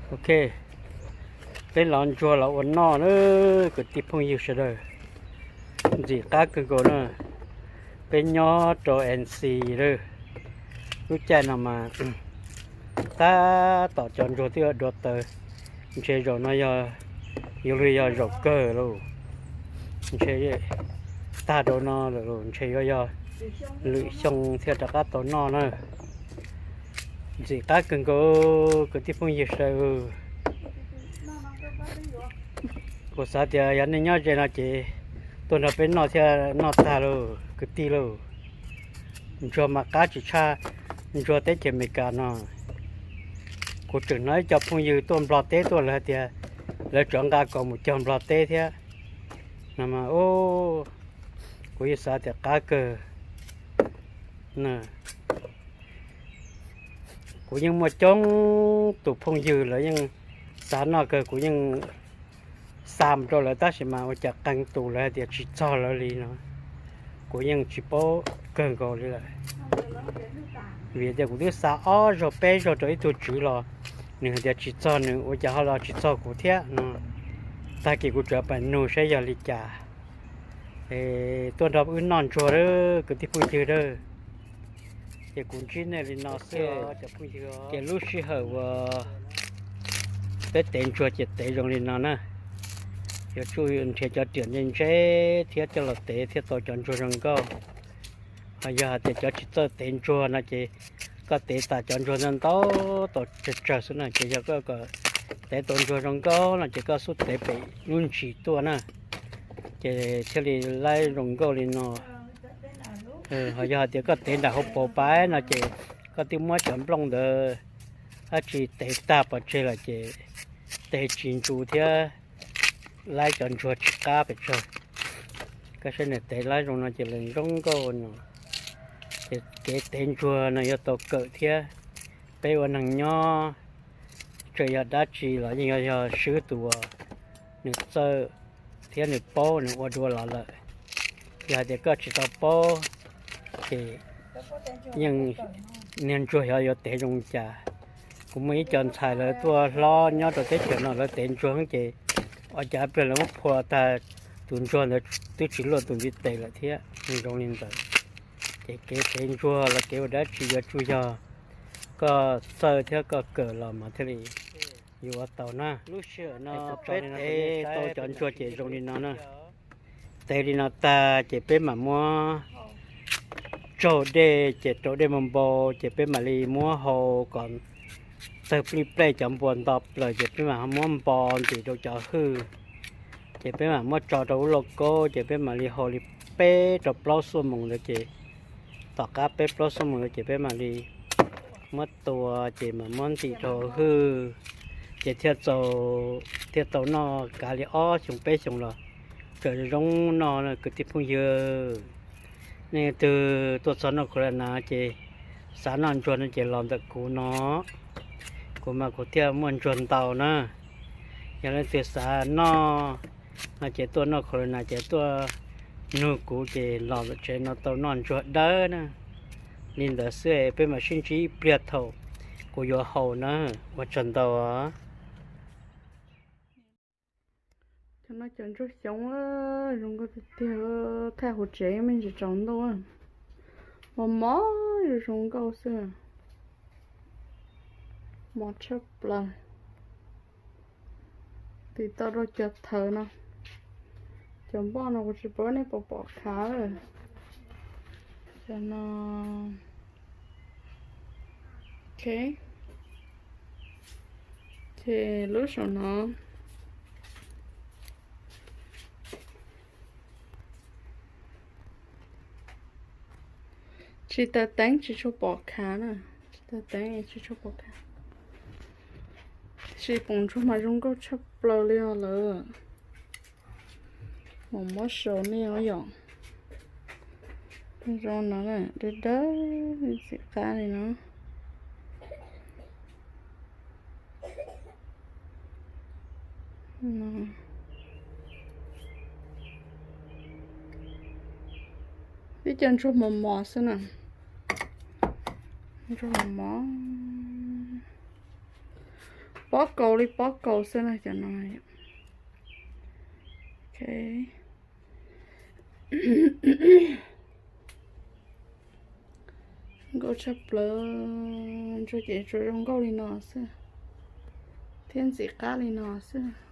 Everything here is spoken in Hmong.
Ok, peb lov ntsuag los ua noj na kwv tij phooj ywg sawv daws. Ntxim qab kawg nkaus na, peb nyob rau N C lawm. Lub caij no mas tab tom cov ntsuag twb yuav dua taws, ntshe zaum no yog yuav luag yog zaum kawg lauj. Ntshe tag rau no lawm, ntshe yuav yog lwm xyoo thiaj rov qab tau noj na. Ntxim qab kawg nkaus kwv tij phooj ywg sawv daws. Kuv xav tias yog nej nyob ze no ces tuaj nrog peb noj thiab noj tag lauj kwv tij lauj. Ntsuag mas qab tsis tshaj ntsuag teb chaws Amelikas no. Kuv tseem hnov ib co phooj ywg tuaj Nplog teb tuaj lawv hais tias lawv tseem nqa kom mus cog Nplog teb thiab no mas, kuv yeej xav tias qab kawg. Kuv yeej muaj coob tus phooj ywg lawv yeej xav noj kawg, kuv yeej xa mus rau lawv tab sis mas ua cas qee tus lawv hais tias tsis txog lawv li no. Kuv yeej tsis paub kawg nkaus li lawm, vim tias kuv twb xa ob zaug peb zaug rau ib tug tswv los nws hais tias tsis txog nws, ua cas ho los tsis txog kuv thiab no. Tag kis kuv tsuas pais nug saib yog li cas. Tuaj nrog wb noj ntsuag a kwv tij phooj ywg a. Ces kuv ntsib nej li no xwb os cov phooj ywg. Ces lub sij hawm uas peb tev ntsuag ces tev zoo li no na. Yuav tsum nrhiav cov riam ntse ntse thiab coj los tev thiaj tau cov ntsuag zoo nkauj. Ho yog hais tias cov tsis txawj tev ntsuag no ces koj tev tas cov ntsuag ntau ntau tau tsawg tsawg xwb na. Ces yog koj kom tev tau ntsuag zoo nkauj no ces koj xub tev pem lub ntsis tuaj na, ces thiaj li laib zoo nkauj li no. Ho yog hais tias koj tev nram hauv paus pab no ces koj twb muab cov nplooj ntawd dab tsi tev tag pov tseg lawm ces tev tsis ntsu thiab laib cov ntsuag tsis qab pes tsawg. Koj saib nws tev laib zoo no ces lawv zoo nkauj no. Ces kev tev ntsuag no yuav tau kawm thiab. Peb ua neeg nyob txawm yog dab tsi los yeej yog swb tus uas nws txawj thiab nws paub nws ua dua los lawm. Yog hais tias koj tsis tau paub ces yeej niag ntsuag xyov yuav tev zoo cas. Kuv muaj ib co ntxhais lawv tuaj hlob nyob rau teb chaws no lawv tev ntsuag ces ua cas pliag lawv muab phua tag tus ntsuag ntawd twb tsis luaj tus ntiv tes lawm thiab. Zoo li ntawd ces kev tev ntsuag los kev ua dab tsi yuav tsum yog koj txawj thiab koj kawm los mas thiaj li yuav ua tau na. Lub sij hawm no peb tev tau cov ntsuag ces zoo li no na. Tev li no tag ces peb mam muab tsaug dej ces rau dej npau npau ces peb mam li muab hau kom tawg plij plej cov npua nto plaws ces peb mam muab npo ntim rau cov hwj. Ces peb mam muab tso rau lub lauj kaub ces peb mam li hau li peb rau plaub xuab moos ntawd ces tom qab peb plaub xuab moos ntawd ces peb mam li muab tua ces mam muab ntim rau hwj ces thiaj tau noj kav li ob xyoos peb xyoos los tseem zoo noj kwv tij phooj ywg. Nej twg tuaj txog noj Corona ces xav noj ntsuag no ces los ntawm kuv no, kuv mas kuv thiaj muaj ntsuag ntau na. Yog leej twg xav noj no ces tuaj noj Corona ces tuaj nug kuv ces los tsev no tau noj ntsuag dawb na. Li ntawd xwb peb mam sib ntsib ib pliag thaum kuv yuav hau na. Ua tsaug ntau. Cov no cov ntsuag xyoob zoo nkauj tiag tiag, thaij hauv tsev me ntsis tsaus ntuj. Mos mos zoo nkauj xwb, mos tshaj plaws. Tim tau rau cov thawv no, cov npoj no kuv tsis paub nej puas pom khav lawm. Cov no, ok, ces lub saum no tsis taws teeb tsis tshua pom khav na, tsis taws teeb tsis tshua pom khav. Tab sis poom ntsuag mas zoo nkauj tshaj plaws li os lawm. Mam muab sau nej os yom. Zoo no dawb dawb txim qab li no. Ib co ntsuag mos mos xwb na. Ntsuag mos mos. Pob kaus li pob kaus xwb na cov no. Ok, nkauj tshaj plaws. Ntsuag ces tsuas zoo nkauj li no xwb, thiab ntxim qab li no xwb.